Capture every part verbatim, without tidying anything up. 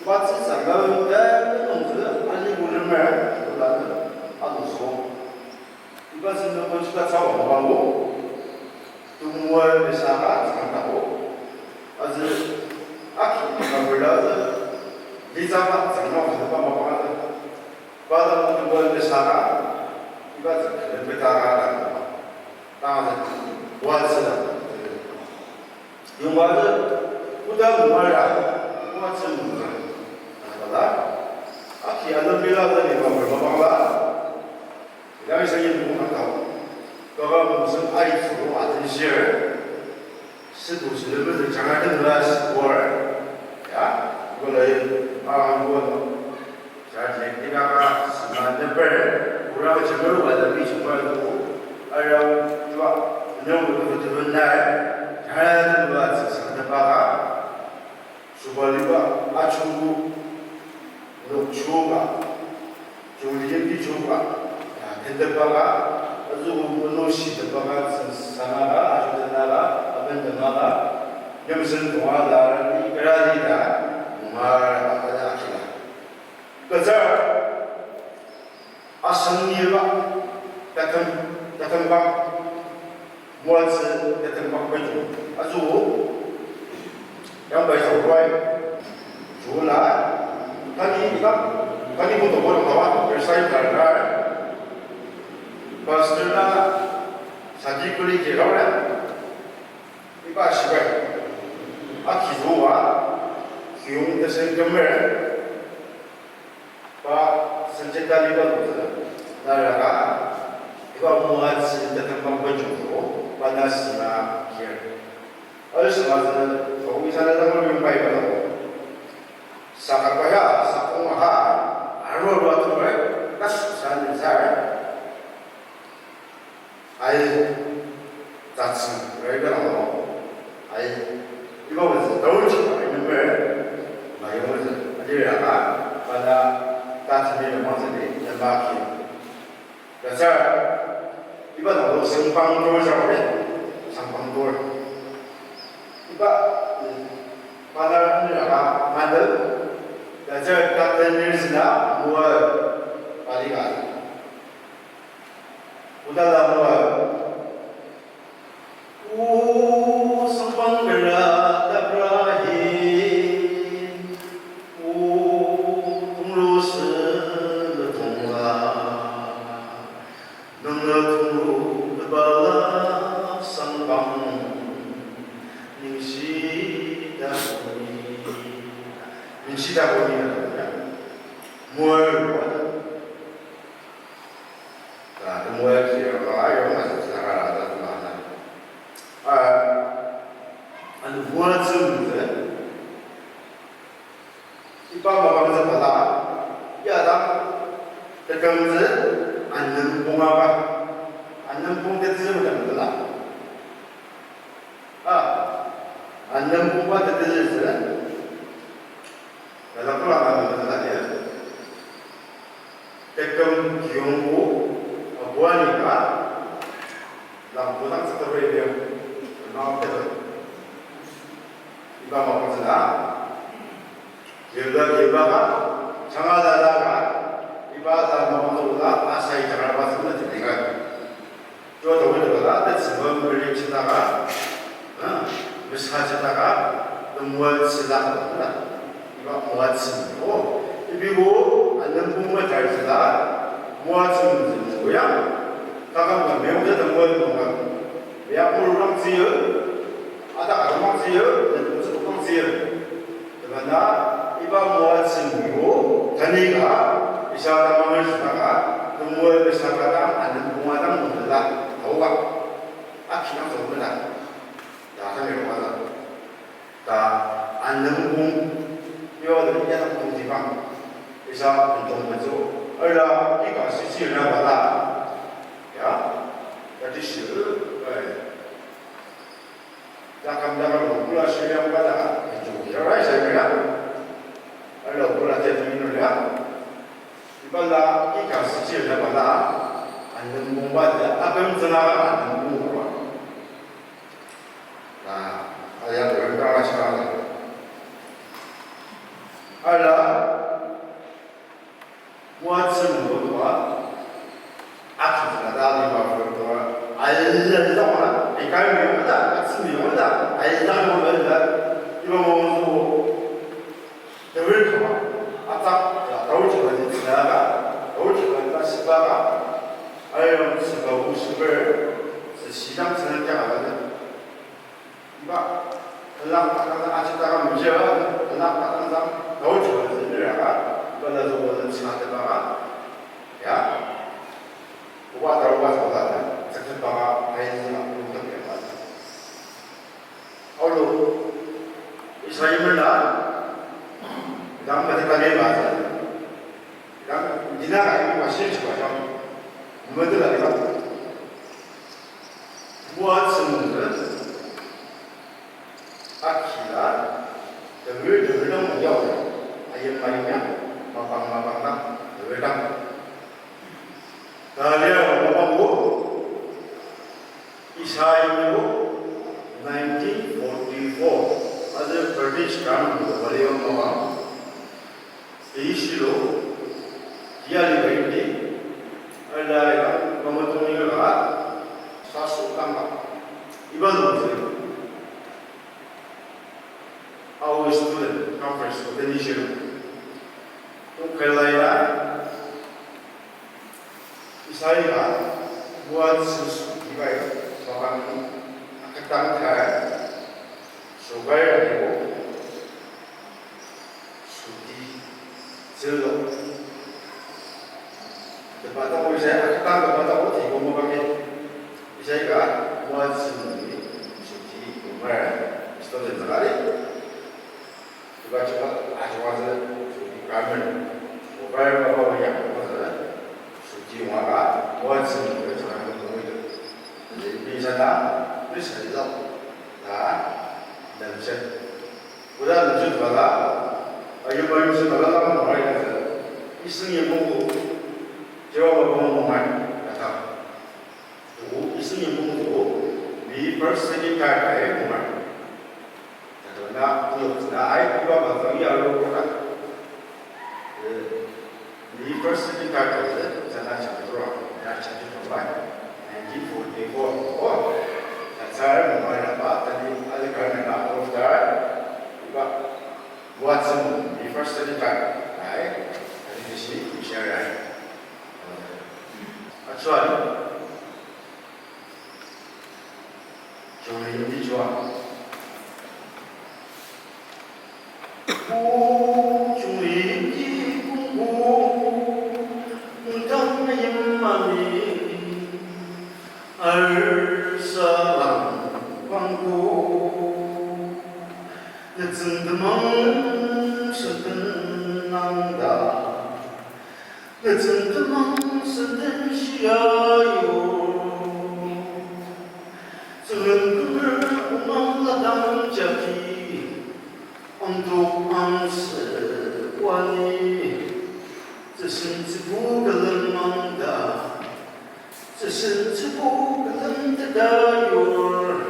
Watsü saka ta nungzü ani bulemer, bulanü aluso. Iba sünü konchita tsawang bango. Tumuar mesaka tsangtabo. Azü aki mabela azü litsaba tsangma kuzüba mapang azü. Bala tumuar mesaka iba tsangka petaka ta. Ta azü watsü ta. Yungba azü kuda mungara watsü mungara. Bala aki alembila azü ni mabela mapang la. Ilai sangi nung atau. Kaba mungseng aitsü atenshir. Sedu sülebü jangaten la sibor. Ya, ikolai, ah, ibo. Jadi, tika ka sema neper, ura ka jemer wa da mi jemer tu. Ara, tua, nyong ko tu tu na. Jangaten la sema neper ka. Subaliba achubu nokchuba, chungliyimdi chuba, ya, tentepaka, azubu menoshitepaka, sen-, sanaka, ajutenaka, abentemaka, nyamsen tonga la, ikerali da, mungara, akala, akila. Kazar, asangiba, tatem, tatembak, moatsü, tatembak bejong. Azu, yang bai sa ruai. Jula, tani, ita, tani ko toko toko, resai karkar. Pastor na, sadi kuli ke rau na. Iba shibai. Akizuwa, kiyong tesen kemer. Pa senjeta liba nungtsü, naraka, iba moatsü tatembang benjong to, pa na sema kir. Alu sema tsü, tong isa na tang luyong pai ba to. Saka pa ya, sakong ha, aro aro atumai, tas sa ni sa. Ai, tatsü, rai belamo. Ai, iba wenzü, taochi, ai, number, ma yong wenzü, aliraka, bala, tatsü ni lemang tsü ni, lemba ki. Tatsü, iba nabo sengpang dur sa wale, sengpang dur. Iba, mm, bala, aliraka, mandel, tatsü, tatsü ni sina, mua, bali ka. Kodala mua, o sangpang kera taprahi, o tongro sele tongla, nangla tongro tebala sangpang, ningshi takuni, ningshi takuni, mua. Ta, temoatsü ya, ba, ayo, ma, sa, sa, ra, ra, ta, ma, na. A, ano moatsü mungtsü. Iba mapang tsü bala, ya ta, tekang tsü, anem punga ba. Anem pung tetsü mungtsü bala. A, anem pungba tetsü tsü. Bala kula ka mungtsü ya. Tekem kiyongbo, abuani ka, langbo dang tsütebei biang, nao tebei. Iba mapang tsüla, yelda yelba ka, changa dada ka, iba ta mapang tsüla, asai jagar ba tsüla tebei ka. Jua tawi da bala, ta tsüngba meri chitaka, ha, mesa chitaka, temoatsü la, ha, iba moatsü, o, ibi bo, anem pungba tar tsüla, moatsü mungtsü ya, takam ka meyong ta temoatsü mungka, ya pur rang tsiyo, ata ka rang tsiyo, anem pungtsü rang tsiyo. Tebana, iba moatsü mungbo, tani ka, isa tamang shitaka, temoatsü mesa ka ta, anem punga ta mungtsüla, taoba. Aki nang taoba ta. Ta, tani roma ta. Ta, anem pung, yo, ta, ya, ta, pung tibang. Isa, pung tong bezo. Ala, ika, sisi, na, bala. Ya, ta, tisi, eh. Takam takam lo kula shiliang bala, ejo ya rai sa ya. Alo kula te tu inu ya. Ibala ika sijir ya bala, anem pungba ya, apem tsena anem pungba. Na, aya tu yang kala shaka. Ala, Moatsü nungbo tua, aki tsüla ta aliba fur tua, ala zama, ikar mi yonga, atsü mi yonga, ala yonga ala, iba mo zo, tewir kama, atak, ya, tawir chaba ni tsüla ka, tawir chaba ni ta shiba ka, ayo tsüka bu shiber, tsü shidang tsüla kya ka ta. Iba, telak patang aji takam meja, telak patang zang, tawar chua zendera ka, iba la zong zang china tebaka, ya, uba taruba zang zang, zang tebaka, ayi zang, uba tebaka. Aulu, Israel merla, dang mati kali ba zang, dang dina ka iba shi chua zang, mati kali ba. Moatsü nungzü, akila, tewe tewe dang yao, ayim ayim ya, mapang mapang dang, tewe dang. Talia mapang bo, Isaiah bo, nineteen forty-four, aser British government bo bali mapang. Teishilo, yali baimdi, ala ya, mamatong ya ka, sasu tangka. Iba nungzü, our student conference organization, tong kelaila, Isaiah, Moatsü ibai, mapang, aketang ta, sobai ya, Süti, zülo. Tebatago isai, aketang tebatago tiko mabagi. Isai ka, Moatsü nungji, süti, kumer, student zagari. Teba chuba, achuba zü, süti, grammar. Kumer baba waya, kumer zü, süti, waka, Moatsü nungji, zagari, kumer. Jadi, bisa ta, bisa ta, ta, dan cek. Oda nungji bala, ayuba yimsü bala lama nungai kasa, iseng yimkongbo, Jehovah bangma nungai, kata. O, iseng yimkongbo, mi first, second, third, ai, nungai. Kata na, o, na, ai, iba bangsa, i, aro, kata. Eh, Ni first second card ko se, sana chapter one, na chapter one, nineteen forty-four, oh, na tsar mo na ba, tani ali kar na na oftar, iba, Watson, ni first second card, ai, tani kisi, kisi ai. Actually, Jori ni jua. Kujungri kungku, ntang yimani, arsalang bangku, netsüng temang senten nangda. Netsüng temang senden shiayu. Tsüngrem kümer umang ladang jagi. Angdok angse wani. Tsüsen tsübu külem mangda. Tsüsen tsübu külem tedayur.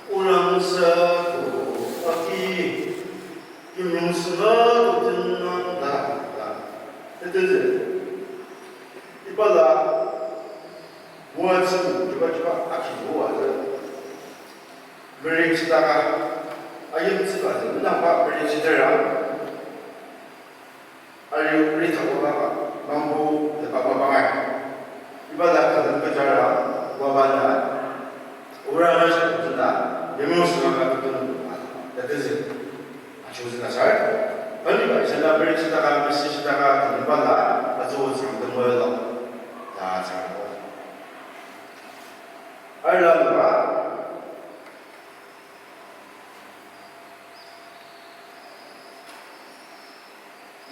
Urang saku aki. Yimrong sünga kuten nang ta, ta. Tetezü. Ibala, Moatsü, iba, iba, aki Moatsü. Meri chitaka, ayim chiba, nangba meri chitera. Ari ri thakobaba, mambo tebaba bangai. Ibala kadang kejara, wabana, ura na shakutuna, yimrong sünga kuten, tetezü. Achosen asar, taliba isana beri shitaka, mesi shitaka, taliba la, ajo tsang temoyelo, ta tsang. Arla ba,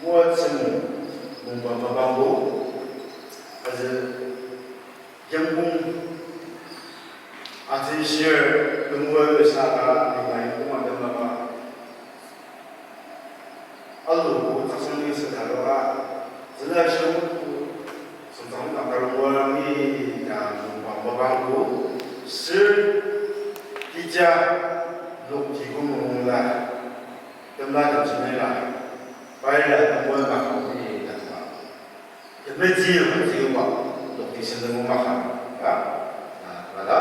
Moatsü mungba mapangbo, aji yangkung aji shir tungwe saka nima yangkung atemaba. Alu ko taksang ni saka loka, zela shir ko sungsang na karungwa ni ta mungba mapangbo, sir kija nok tigo mungla. Temla temsünela, Metsü metsü ba, lokti sendeng maka, ya, na, na da,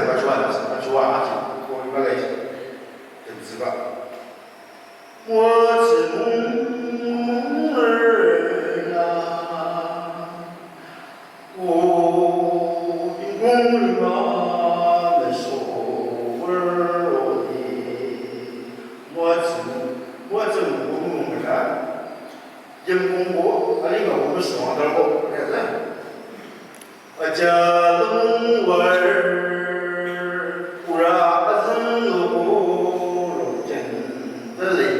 ba chua na, ba chua aji, ko iba lai, temtsüba. Moatsü mungmung er na, o, ingkung lima, meso, er, o, ni. Moatsü mung, moatsü mungmung er na. Yimkongbo, alima bo mesüang darbo, ya, ya. Aja lung war, ura azüng loko, rongjen tali.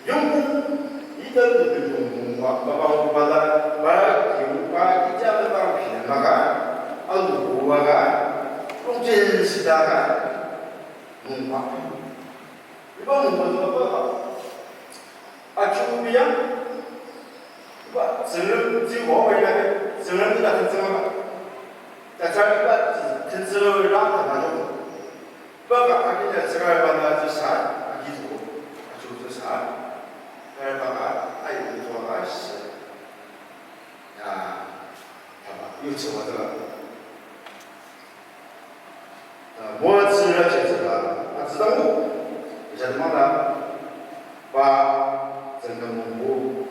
Yimkong, ita lupin yimkong wa, baba wa bala, ba, yimkong ba, ita laba pia maka, alu wa ka, rongjen sida ka, mungba. Iba mungba, mungba, achu biya, iba Tsüngrem ji wa wa ya, Tsüngrem ji na tenzüng ba. Tatsar iba tenzüng la ta na jo. Iba ka agi na tsüra iba na ji sa, agi jo, achu ji sa. Iba ka ai ji wa ka shi. Ya, taba, yutsü wa taba. Ta, moatsü raji tsüla, atsüdang o. Isa temang ta, pa, tsüngkang mungbu.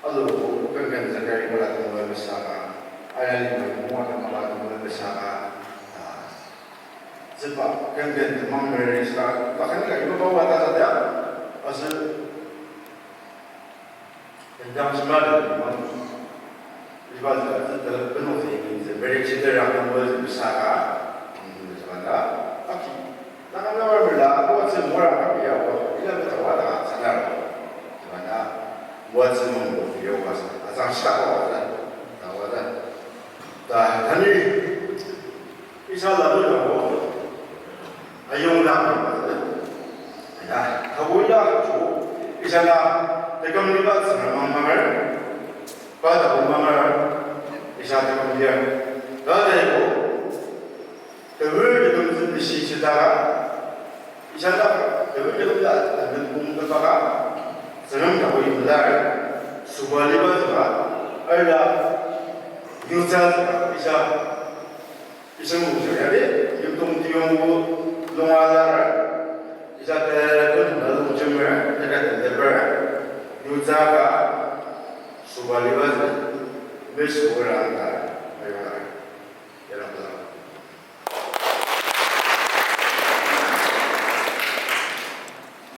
Alu, kengken tsüngkang mula temulung mesaka. Ayali mungbu temulung mesaka. Ta, tsüba, kengken temang meri sa, bahkan ka iba bawa ta sa ta, asü Tendang shima de manu. Iba za züte benoti ingi zü, beri chidera kamo zü bisa ka, mm, zübana. Aki, naka na wa mela, wa zü mora ka biya wa, ila beta wa da sadar. Zübana, wa zü mung ko biya wa sa, azang shaka wa da, da wa da. Da, tani, Isa la lu yabo. Ayong la. Ya, tabo ya chu. Isa la, tekam liba tsara mang mangar. Ba tabo mangar. Isa tekam lia. Da da yabo. Tebu tekam zin bisi sita. Isa la, tebu tekam la, tebu kum tebaka. Tsara tabo imlar. Suba liba tsara. Arla. Yuza tsara. Isa. Isem mungsu yari, yimtong tiyongbo nunga lara, isa teten nalong jemer, teka teteper, yutsaka, suba liba zü, mesura ka,